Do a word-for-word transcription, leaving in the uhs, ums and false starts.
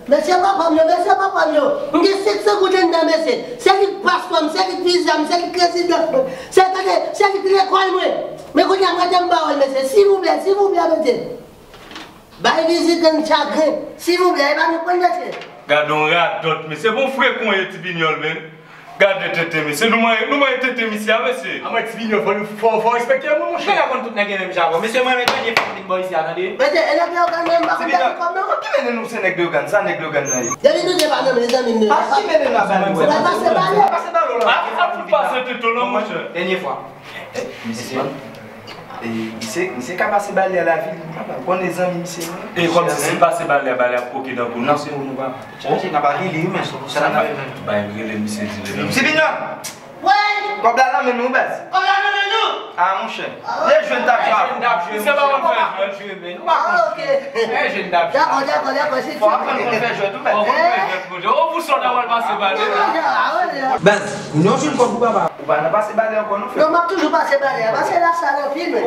Mesye papa m yo, mesye papa m yo. M gen senk san goud anndan, mesye. Se li paspò m, se li viza m, se li rezidans mwen. Se li, se li lekòl mwen. Men kounye a m rete m pawòl, mesye. Silvouplè, silvouplè, mesye. Bay vizitè n chagren. Silvouplè, e pa nou pran, mesye. Gade yon radòt, mesye. Bon, frekon ye, ti pinyòl, men. Gade tete, mesye. Nou manyen, nou manyen tete misye a, mesye. A mwen, ti pinyòl, fò, fò, fò respekte moun, monchè. Nèg la konn tout nèg yo menm jan avè w. Mesye, mwen menm, dènye fwa m vin bò isi a, tande. Mesye, e nèg Leyogàn menm, m pa konn tèt kòb non. Ki mennen nou se nèg Leyogàn, sa nèg Leyogàn nan ye? Depi nou te pa nan mezanmi nou. A ki mennen nou a bal? Ou pral pase bal la? Pase bal la. A, a fout pase tete w la, monchè. Dènye fwa. Mesye. E, misye, misye ka pase bal la lavi, li pa konnen zanmi misye non. E kòmsi se pase bal la, bal la ap koke nan kou nou. Non, se nou pa. Chache n ap rele wi, men sa n ap fè menm. Bay rele misye di li. Ti pinyòl! Wi! Kòb la nan men nou, baz. Kòb la nan men nou! A, monchè. Lè jwenn t ap jwe avè w. Misye pa konn fè jwèt. Jwe, men nou pa konn jwe. Fè jwenn t ap jwe. Dakò, dakò, dakò, se ti. Fò aprann konn fè jwèt wi, baz. Fò konn fè jwèt, monchè. O, pou sa w ta pral pase bal la. Baz, yon jwenn kòb pou papa. Ou pa nan pase bal la ankò non, frè. Non, m ap toujou pase bal la, paske la sal anpil, men.